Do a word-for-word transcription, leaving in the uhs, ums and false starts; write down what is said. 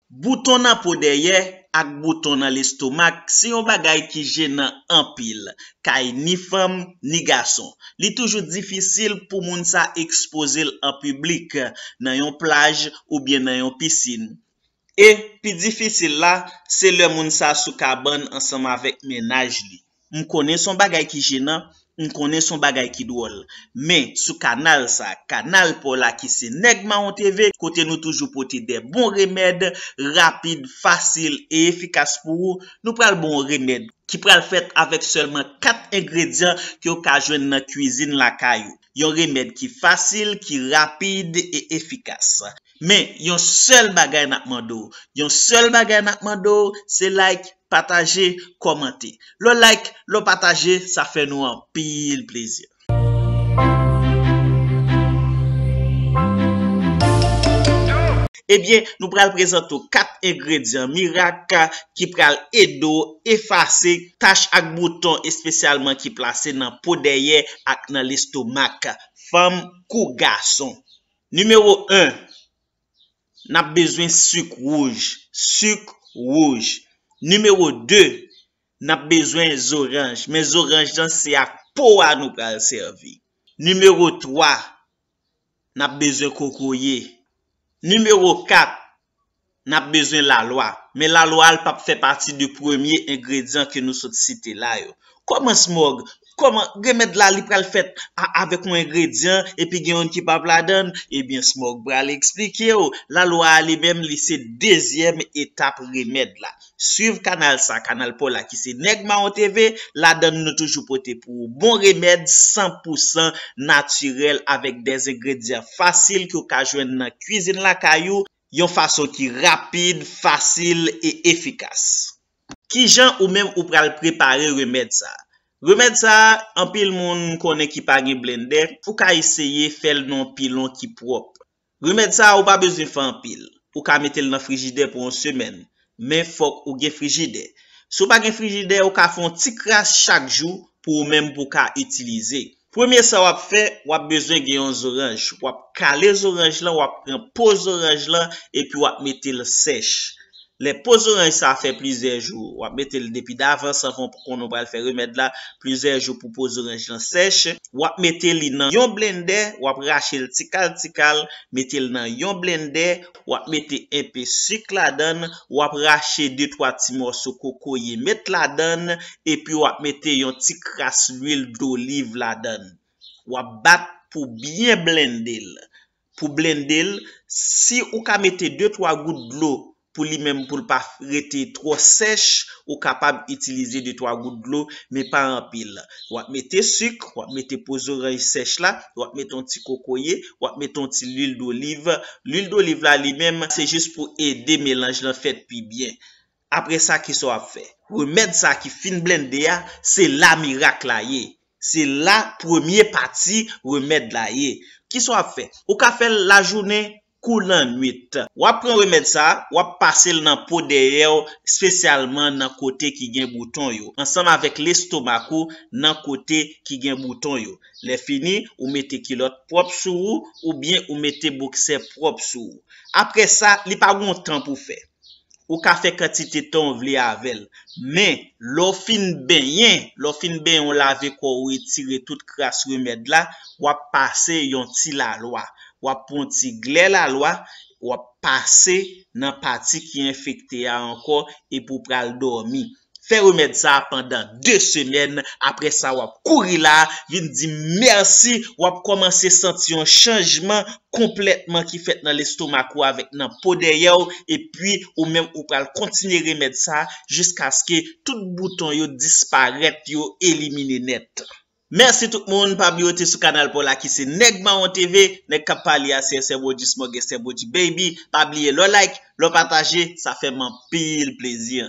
Bouton nan po dèyè ak bouton nan lestomak se yon bagay ki jenan anpil, kay ni fanm ni gason. Li toujou difisil pou moun sa ekspoze l an piblik, nan yon plaj oubyen nan yon pisin. E pi difisil la, se lè moun sa sou kabann ansanm avèk mennaj li. M konnen se yon bagay ki jenan, m konnen se yon bagay ki dwòl. Men, sou kanal sa, kanal pa w la ki se Nèg Mawon T V, kote nou toujou pote de bon remèd, rapid, fasil e efikas pou ou, nou pral ba w yon remèd ki pral fèt avèk sèlman kat engredyan ke w ka jwenn nan kwizin lakay ou. Yon remèd ki fasil, ki rapid e efikas. Men, yon sèl bagay n ap mande w. Yon sèl bagay n ap mande w, se like, pataje, kòmante. Lè w like, lè w pataje, sa fè nou anpil plezi. Ebyen, nou pral prezante w kat engredyan mirak ki pral ede w efase tach ak bouton, espesyalman ki plase nan po dèyè ak nan lestomak fanm kou gason. Nimewo en, n ap bezwen sik wouj, sik wouj. Nimewo de, n ap bezwen zoranj, men zoranj lan se ak po a nou pral sèvi. Nimewo twa, n ap bezwen kokoye. Nimewo kat, n ap bezwen lalwa. Men lalwa a, l p ap fè pati de premye engredyan ke nou sot site la yo. Kòman Smòg, kòman remèd la, li pral fèt a- avèk yon engredyan epi gen youn ki p ap ladan l? Ebyen, Smòg pral eksplike w. Lalwa a li menm, li se dezyèm etap remèd la. Swiv kanal sa, kanal pa w la ki se Nèg Mawon T V. Ladan l nou toujou pote pou ou bon remèd san pou san natirèl avèk de engredyan fasil ke w ka jwenn nan kwizin lakay ou, yon fason ki rapid, fasil e efikas. Kijan ou menm ou pral prepare remèd sa? Remèd sa, anpil moun konnen ki pa gen blendè, ou ka eseye fè l nan yon pilon ki pwòp. Remèd sa, ou pa bezwen fè anpil. Ou ka mete l nan frijidè pou yon semèn, men fòk ou gen frijidè. Si w pa gen frijidè, ou ka fè yon ti kras chak jou pou ou menm pou w ka itilize. Premye sa w ap fè, w ap bezwen gen yon zoranj. W ap kale zoranj lan, w ap pran po zoranj lan, epi w ap mete l sèch. Lè po zoranj sa fè plizyè jou, w ap mete l depi davans anvan w konnen w pral fè remèd la, plizyè jou pou po zoranj lan sèch. W ap mete li nan yon blendè, w ap rache l tikal tikal, mete l nan yon blendè, w ap mete enpe sik ladan l, w ap rache de twa ti mòso kokoye met ladan l, epi w ap mete yon ti kras lwil doliv ladan l. W ap bat pou byen blende l. Pou blende l, si ou ka mete de twa gout dlo pou li menm pou l pa rete twò sèch, ou kapab itilize de twa gout dlo, men pa anpil. W ap mete sik, w ap mete po zoranj sèch la, w ap mete yon ti kokoye, w ap mete yon ti lwil doliv. Lwil doliv la li menm, se jis pou ede melanj lan fèt pi byen. Apre sa, kisa w ap fè? Remèd sa ki fin blende a, se la mirak la ye. Se la premye pati remèd la ye. Kisa w ap fè? Ou ka fè l lajounen kou lannwit. W ap pran remèd sa, w ap pase l nan po dèyè w, espesyalman nan kote ki gen bouton yo, ansanm avèk lestomak ou nan kote ki gen bouton yo. Lè fini, ou mete kilòt pwòp sou ou, oubyen ou mete boksè pwòp sou ou. Apre sa, li pa gon tan pou fè. Ou ka fè kantite tan w vle avè l. Men, lè w fin benyen, lè w fin benyen, w lave kò w, ou retire tout kras remèd la, w ap pase yon ti lalwa. W ap pran yon ti glè lalwa, w ap pase nan pati ki enfekte a ankò, epi w pral dòmi. Fè remèd sa a pandan de semèn, apre sa w ap kouri la, vin di m mèsi, w ap kòmanse santi yon chanjman konplètman ki fèt nan lestomak ou avèk nan po dèyè w, epi ou menm ou pral kontinye remèd sa a jiskaske tout bouton yo disparèt, yo elimine nèt. Mèsi tout moun, pa bliye w te sou kanal pa w la ki se Nèg Mawon T V, nèg k ap pale a se S M O G Smog, S M O G Baby. Pa bliye lè w like, lè w pataje, sa fè m anpil plezi.